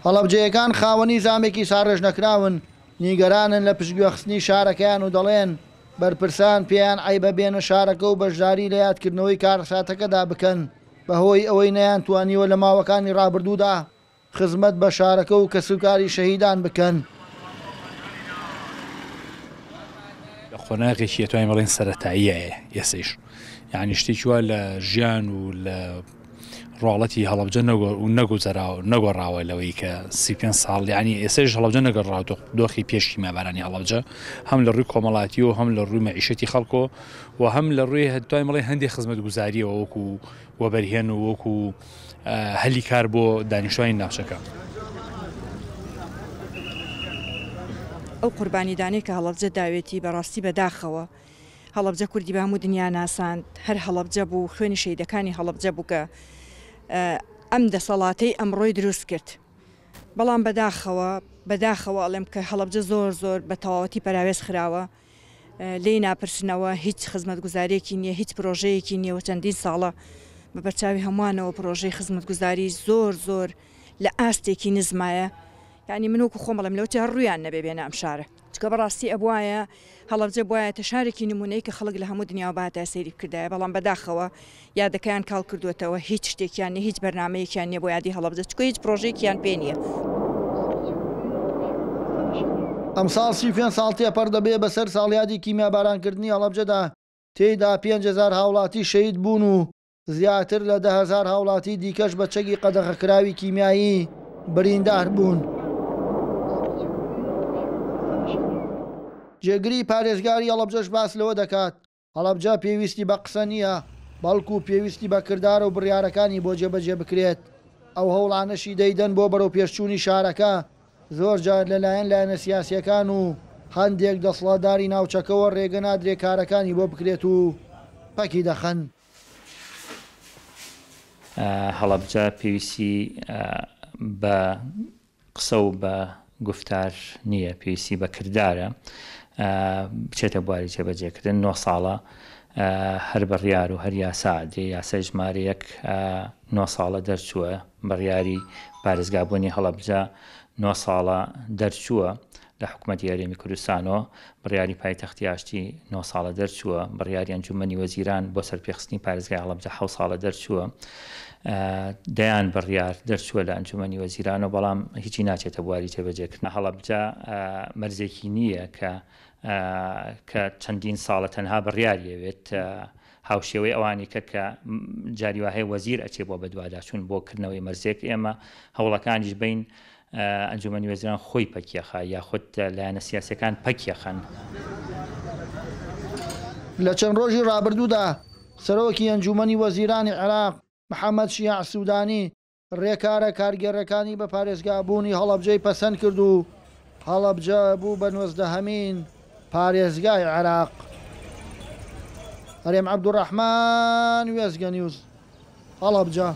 هەڵەبجەیەکان خاوەنی زامێکی ساڕێژنەکراون، نیگەرانن لە پشتگوێخستنی شارەکەیان و دەڵێن، بەرپرسان پێیان عەیبە بێنە شارەکە و بەشداری لە یادکردنەوەی کارەساتەکەدا بکەن، بەهۆی ئەوەی نەیانتوانیوە لە ماوەکانی ڕابردوودا خزمەت بە شارەکە و کەسوکاری شەهیدان بکەن. لە قۆناغێکی ئەتوانین بڵێین سەرەتاییایە ئێسەیش یانی شتێکی وا لە ژیان و لە ڕواڵەتی هەڵەبجە نەگوزەراوە نەگۆڕاوە لەوەی کە 35 ساڵ یانی ئێسەیش هەڵەبجە نەگەڕاوە دۆخی پێش کیمیابارانی هەڵەبجە هەم لە ڕووی کۆمەڵاتی و هەم لە ڕووی مەعیشەتی خەڵکۆ و هەم لە ڕووی هەتوانین بڵێین هەندێک خزمەتگوزاریەوە وەکو وەبەرهێن و وەکو هەلی کار بۆ دانیشتوانی ناوچەکە. ئەو قوربانیدانەی کە هەڵەبجە داوێتی بەڕاستی بەداخەوە هەڵەبجە کوردی بە هەموو دنیا ناساند هەر هەڵەبجە بوو خوێنی شەیدەکانی هەڵەبجە بوو کە ئەم دەسەڵاتەی ئەمڕۆی دروست کرد بەڵام بەداخەوە بەداخەوە ئەڵێم کە هەڵەبجە زۆر زۆر بە تەواوەتی پەراوێز خراوە لێی ناپرسنەوە، هیچ خزمەتگوزاریەکی نیە، هیچ پرۆژەیەکی نیە و چەندین ساڵە بە بەرچاوی هەمووانەوە پرۆژەی خزمەتگوزاری زۆر زۆر لە ئاستێکی نزمایە، یانی من وەکو خۆم ئەڵێم لەوەتی هەر ڕوویان نەبێ بێنە ئەم شارە، چونکە بەڕاستی ئەبوایە هەڵەبجە بوایەتە شارێکی نمونەیی کە خەڵک لە هەموو دنیاوە بهاتایە سەیری بکردایە، بەڵام بەداخەوە یادەکەیان کاڵ کردووەتەوە، هیچ شتێکیان نیە، هیچ بەرنامەیەکیان نیە بۆ یادی هەڵەبجە، چونکە هیچ پرۆژەیەکیان پێ نیە. ئەمساڵ 35 ساڵ تێپەڕ دەبێ بەسەر ساڵیادی کیمیابارانکردنی هەڵەبجەدا، تێیدا 5000 هاوڵاتی شەهید بوون و زیاتر لە 10,000 هاوڵاتی دیکەش بە چەکی قەدەغەکراوی کیمیایی بریندار بوون. جێگری پارێزگاری هەڵەبجەش باس لەوە دەکات، هەڵەبجە پێویستی بە قسە نییە، بەڵکو پێویستی بە کردارە و بڕیارەکانی بۆ جێبەجێ بکرێت، ئەو هەوڵانەشی دەیدەن بۆ بەرەوپێشچوونی شارەکە، زۆرجار لەلایەن لایەنە سیاسییەکان و هەندێک دەسڵاتداری ناوچەکەوە رێگە نادرێ کارەکانی بۆ بکرێت و پەکی دەخەن. هەڵەبجە پێویستی بە قسە و بە گوفتار نییە، پێویستی بە کردارە بچێتە بواری جێبەجێکردن. نۆ ساڵە هەر بڕیار و هەر یاسا دێ، یاسای ژمارە یەک نۆ ساڵە دەرچووە، بڕیاری پارێزگابوونی هەڵەبجە نۆ ساڵە دەرچووە لە حکومەتی هەرێمی کوردستانەوە، بڕیاری پایتەختی ئاشتی نۆ ساڵە دەرچووە، بڕیاری ئەنجومەنی وەزیران بۆ سەرپێخستنی پارێزگای هەڵەبجە حەوت ساڵە دەرچووە، دەیان بڕیار دەرچووە لە ئەنجومەنی وەزیرانەوە، بەڵام هیچی ناچێتە بواری جێبەجێکردن. هەڵەبجە مەرجێکی نییە کە کە چەندین ساڵە تەنها بڕیاری ئەوێت، هاوشێوەی ئەوانی کە کە جاری وا هەیە وەزیر ئەچێ بۆ بەدواداچوون بۆ کردنەوەی مەرزێک، ئێمە هەوڵەکانیش بەین ئەنجومەنی وەزیران خۆی پەکیەخا یاخود لایەنە سیاسیەکان پەکیەخەن. لە چەند ڕۆژی ڕابردوودا سەرۆکی ئەنجوومەنی وەزیرانی عێراق، محەمەد شیاع سوودانی، ڕێکارە کارگێڕیەکانی بە پارێزگابوونی هەڵەبجەی پەسەند کرد و هەڵەبجە بوو بە نۆزدەهەمین پارێزگای عێراق. هەرێم عەبدولڕەحمان، وێستگەنیوز، هەڵەبجە.